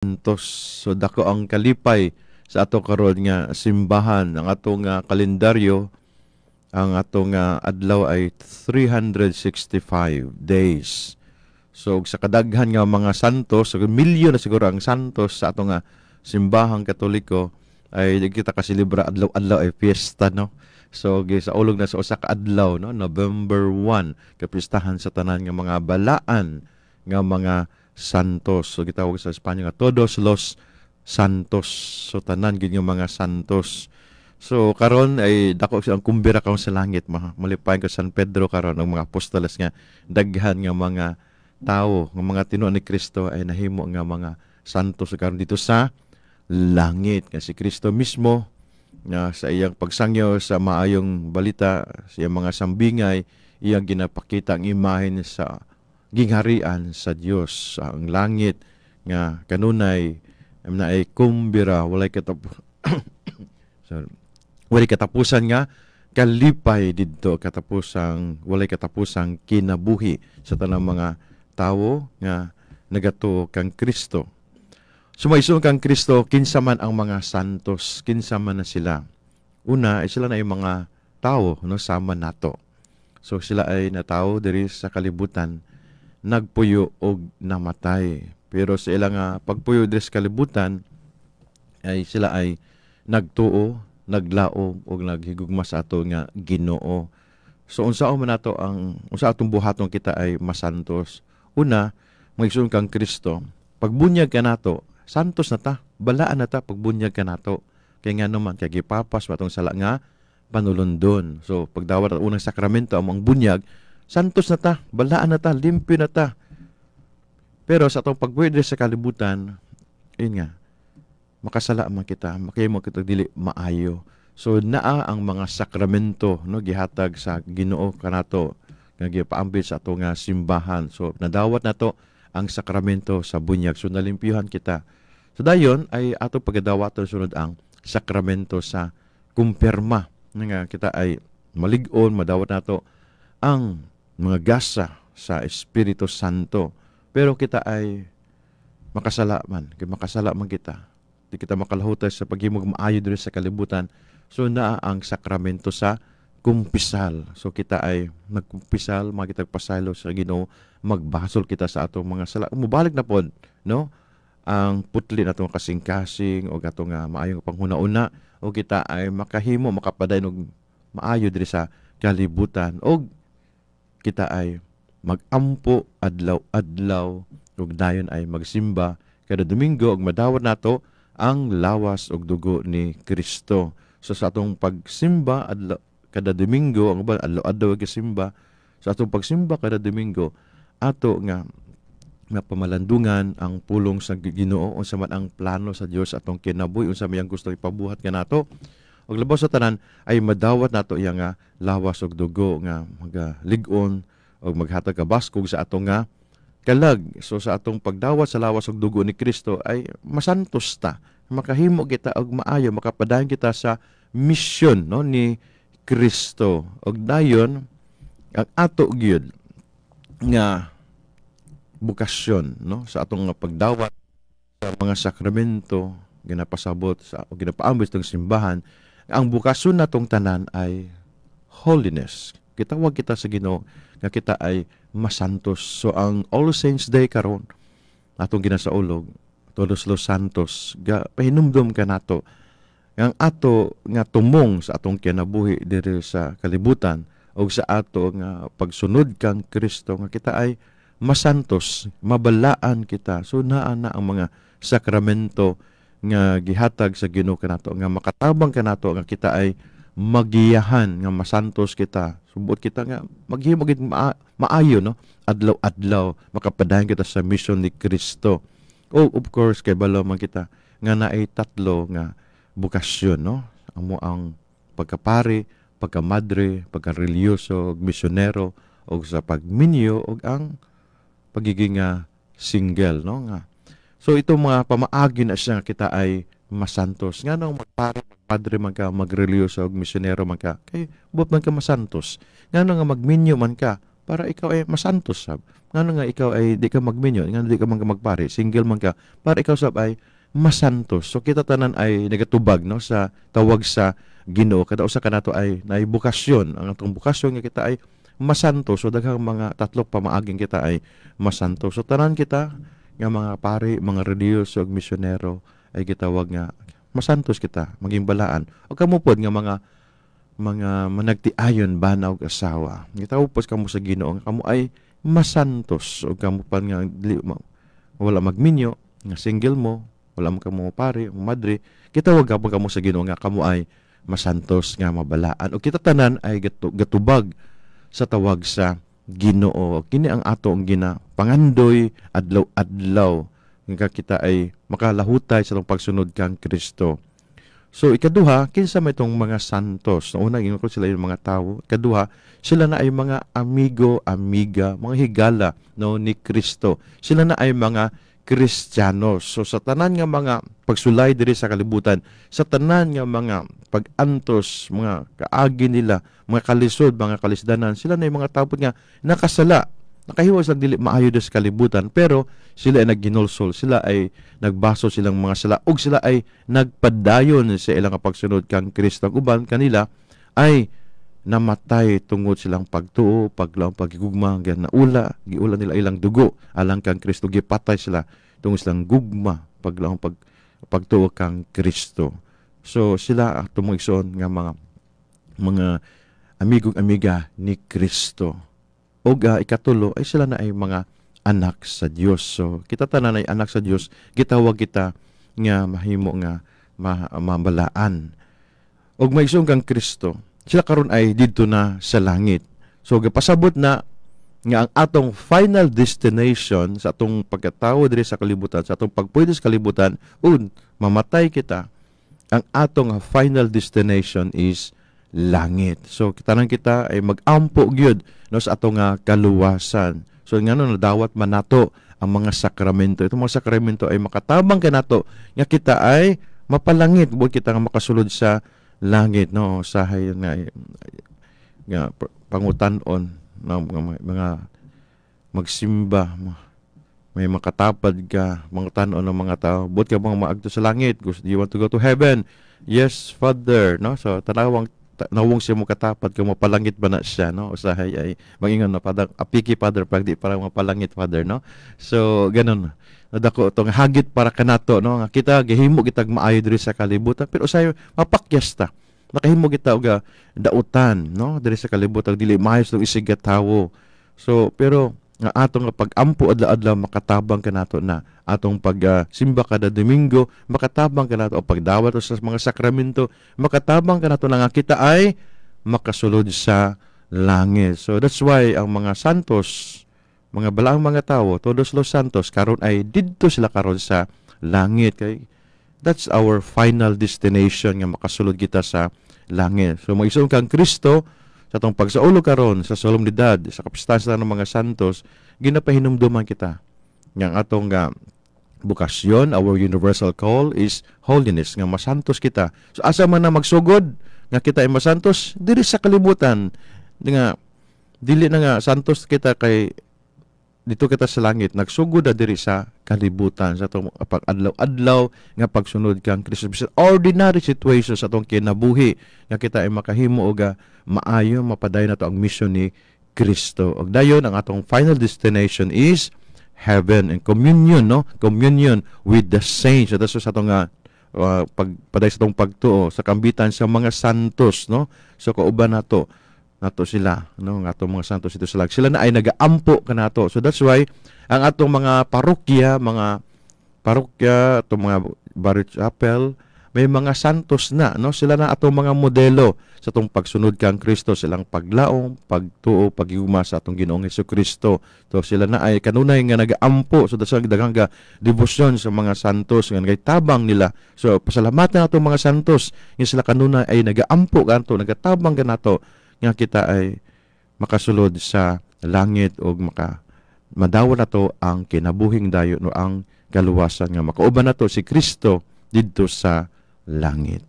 Santos. So dako ang kalipay sa ato karon nga simbahan. Ang atong kalendaryo, ang atong adlaw ay 365 days. So sa kadaghan nga mga santos, so milyon na siguro ang santos sa atong simbahang Katoliko, ay di kita kaselebra adlaw-adlaw ay fiesta, no. So sa ulog na sa usa ka adlaw, no, November 1, kapistahan sa tanan nga mga balaan nga mga santos. So gitawag sa Espanya nga Todos los Santos. So tanan gid nga mga santos. So karon ay dako ang kumbira karon sa langit, malipayon ka San Pedro karon ang mga apostoles nga daghan nga mga tawo nga mga tinuod ni Kristo ay nahimo nga mga santos karon dito sa langit, kasi Kristo mismo nga sa iyang pagsangyaw sa Maayong Balita, sa iyang mga sambingay, iyang ginapakita ang imahen sa gingharian sa Dios, ang langit nga kanunay na ay kumbira, walay katap sorry, walay katapusan nga kalipay didto, katapusang walay katapusang kinabuhi sa tanang mga tawo nga nagatuo kang Kristo. Sumayso kang Kristo, kinsa man ang mga santos? Kinsa man na sila? Una ay sila na yung mga tao, no, sama nato. So sila ay natawo diri sa kalibutan, nagpuyo og namatay. Pero sa ilang pagpuyo diri sa kalibutan ay sila ay nagtuo, naglaom og naghigugma sa ato nga Ginoo. So unsa man nato ang unsa atong buhaton kita ay masantos? Una, magsuon kang Kristo. Pagbunyag ka nato, santos na ta, balaan na ta pagbunyag ka nato. Kay nga naman kay gipapas atong sala nga panulundon. So pagdawat ang unang sakramento, ang bunyag, santos na ta, balaan na ta, limpyo na ta. Pero sa atong pagbuhi sa kalibutan, ayun nga, makasala man kita, makahimo kita dili maayo. So naa ang mga sakramento, no, gihatag sa Ginoo kanato nga gipaambit sa ato nga simbahan. So nadawat nato ang sakramento sa bunyag. So nalimpyuhan kita. So dayon ay ato pagadawaton sunod ang sakramento sa kumpirma. Nga kita ay malig-on, madawat nato ang mga gasa sa Espiritu Santo. Pero kita ay makasala man, kay makasala man kita. Di kita makalahutay sa paghimog maayo diri sa kalibutan. So naa ang sakramento sa kumpisal. So kita ay nagkumpisal, makitag pasaylo sa Ginoo, magbasol kita sa atong mga sala. Mubalik na pod, no? Ang putli na atong kasing-kasing o atong maayong panghuna-una o kita ay makahimo, makapadayon og maayo diri sa kalibutan og kita ay magampo adlaw-adlaw ug dayon ay magsimba kada Domingo ug madawat nato ang lawas ug dugo ni Kristo. So sa atong pagsimba adlaw kada Domingo, ang uban adlaw-adlaw simba, sa atong pagsimba kada Domingo, ato nga mapamalandungan ang pulong sa Ginoo, unsa man ang plano sa Dios atong kinabuhi, unsa may ang gusto ipabuhat kanato. Ug labaw sa tanan ay madawat nato iya nga lawas ug dugo nga magalig-on ug maghatag kabaskog sa atong nga kalag. So sa atong pagdawat sa lawas ug dugo ni Kristo ay masantos ta. Makahimo kita og maayo, makapadayon kita sa misyon, no, ni Kristo. Ug dayon ang ato gyud nga bukasyon, no, sa atong nga pagdawat sa mga sakramento ginapasabot sa o ginapaambit ng simbahan, ang bukasyon natong tanan ay holiness. Gitawag kita sa Ginoo nga kita ay masantos. So ang All Saints Day karon atong ginasaulog, Todos los Santos, ga pahinumdum kanato ang ato nga tumong sa atong kinabuhi diri sa kalibutan o sa ato nga pagsunod kang Kristo nga kita ay masantos, mabalaan kita. So naa na ang mga sakramento nga gihatag sa Ginoo kanato nga makatabang kanato nga kita ay magiyahan nga masantos kita. Subot kita nga maghimo gid maayo, no, adlaw-adlaw makapadayon kita sa mission ni Kristo. Oh, of course, kay balo man kita nga naay tatlo nga bukasyon, no? Amo ang pagkapari, pagkamadre, pagkareliyoso, ug misyonero, ug sa pagminyo ug ang pagiging single, no, nga. So ito mga pamaagi na siya nga kita ay masantos. Nga nang magpare, magpadre man ka, magreliyoso ug misyonero man ka, kay buot man ka masantos. Nga nga magminyo man ka, Para ikaw ay masantos sab. Ngano nga ikaw ay di ka magminyo, ngano di ka man magpari, single man ka, para ikaw sab ay masantos. So kita tanan ay nagatubag, no, sa tawag sa Ginoo. Kada usa kanato ay naay bokasyon. Ang atong bokasyon nga kita ay masantos. So daghang mga tatlo pamaaging kita ay masantos. So tanan kita nga mga pari, mga relihiyoso ug misyonero ay gitawag nga masantos kita, maging balaan. O kamo pod nga mga managtiayon, bana og asawa. Gitawag pod kamo sa Ginoo nga kamo ay masantos, ug kamo pa nga dili wala magminyo, nga single mo, wala mo kamo pari o madre, gitawag ka kamo sa Ginoo nga kamo ay masantos nga mabalaan. O kita tanan ay gatubag sa tawag sa Ginoo. Kini ang ato ang gina pangandoy adlaw-adlaw nga kita ay makalahutay sa atong pagsunod kang Kristo. So ikaduha, kinsa may itong mga santos? Una, ingon ko sila yung mga tao. Ikaduha, sila na ay mga amigo, amiga, mga higala, no, ni Kristo. Sila na ay mga Kristiyano. So sa tanan nga mga pagsulay diri sa kalibutan, sa tanan nga mga pag-antos, mga kaagi nila, mga kalisod, mga kalisdanan, sila na yung mga tao nga nakasala, nakahiwas lang dili maayo diri sa kalibutan, pero sila ay nagginulsol, sila ay nagbaso silang mga sala, ug sila ay nagpadayon sa ilang pagsunod kang Kristo. Ang uban kanila ay namatay tungod silang pagtuo, paglaom, pagigugma, gan naula, giula nila ilang dugo alang kang Kristo, gipatay sila tungod silang gugma, paglaom, pagtuo kang Kristo. So sila atong mga igsoon nga mga amigong amiga ni Kristo. Og ikatulo ay sila na ay mga anak sa Dios. So kita tanan ay anak sa Dios, gitawag kita nga mahimo nga mabalaan. Og may igsoon kang Kristo, sila karon ay didto na sa langit. So gapasabot na nga ang atong final destination sa atong pagkatawo diri sa kalibutan, sa atong pagpuydi sa kalibutan, un mamatay kita, ang atong final destination is langit. So tanan kita ay magampo gyud, no, sa atong kaluwasan. So ngano nadawat man nato ang mga sakramento? Itong mga sakramento ay makatabang kanato nga kita ay mapalangit, buot kita nga makasulod sa langit, no. Sahay nga nga pangutan-on na mga magsimba, may makatapad ka, mga tan-on ng mga tao, "Buot ka bang maagto sa langit? Gusto, you want to go to heaven?" "Yes, Father," no. So tanawang nawong siya mo katapad kung mapalangit ba na siya, no. Usahay ay mangingon na, "Father, apiki, Father, pag di para mapalangit, Father," no. So ganun dako tong hagit para kanato, no, nga kita gihimo kitag maayo diri sa kalibutan, pero usahay mapakyas ta, nakahimo kita og dautan, no, diri sa kalibutan, dili maayo sa isig tawo. So pero nga atong nga pag-ampo adlaw-adlaw makatabang kanato na atong pagsimba kada Domingo, makatabang kanato o pagdawat sa mga sakramento, makatabang kanato na nga kita ay makasulod sa langit. So that's why ang mga santos, mga balaang mga tao, todos los santos, karon ay didto sila karon sa langit kay that's our final destination nga makasulod kita sa langit. So mga kang Kristo, sa atong pagsaulog karon sa solemnidad sa kapistahan ng mga santos, ginapahinumduman kita nga ang atong nga bokasyon, our universal call is holiness, nga masantos kita. So asa man na magsugod nga kita ay masantos? Diri sa kalibutan, nga dili na nga santos kita kay dito kita sa langit, nagsugod na diri sa kalibutan sa atong pag-adlaw-adlaw nga pagsunod kang Kristo. Bisan ordinary situation sa atong kinabuhi nga kita ay makahimo og maayo, mapadayon nato ang mission ni Kristo. Og dayon ang atong final destination is heaven and communion, no, communion with the saints. So that's sa atong pagpaday sa atong pagtuo sa kambitan sa mga santos, no. So kauban nato nato sila, no, ang atong mga santos ito sila, sila na ay nagaampo kanato. So that's why ang atong mga parokya, atong mga barrio chapel, may mga santos na, no. Sila na atong mga modelo sa atong pagsunod kang Kristo, silang paglaom, pagtuo, pagigugma sa atong Ginoong Kristo. So sila na ay kanunay nga nagaampo. So that's daghang ga debosyon sa mga santos nga tabang nila. So pasalamatan atong mga santos nga sila kanunay ay nagaampo kanato, nagatabang kanato nga kita ay makasulod sa langit og maka madawat nato ang kinabuhing dayon, no, ang kaluwasan nga makauban nato si Kristo didto sa langit.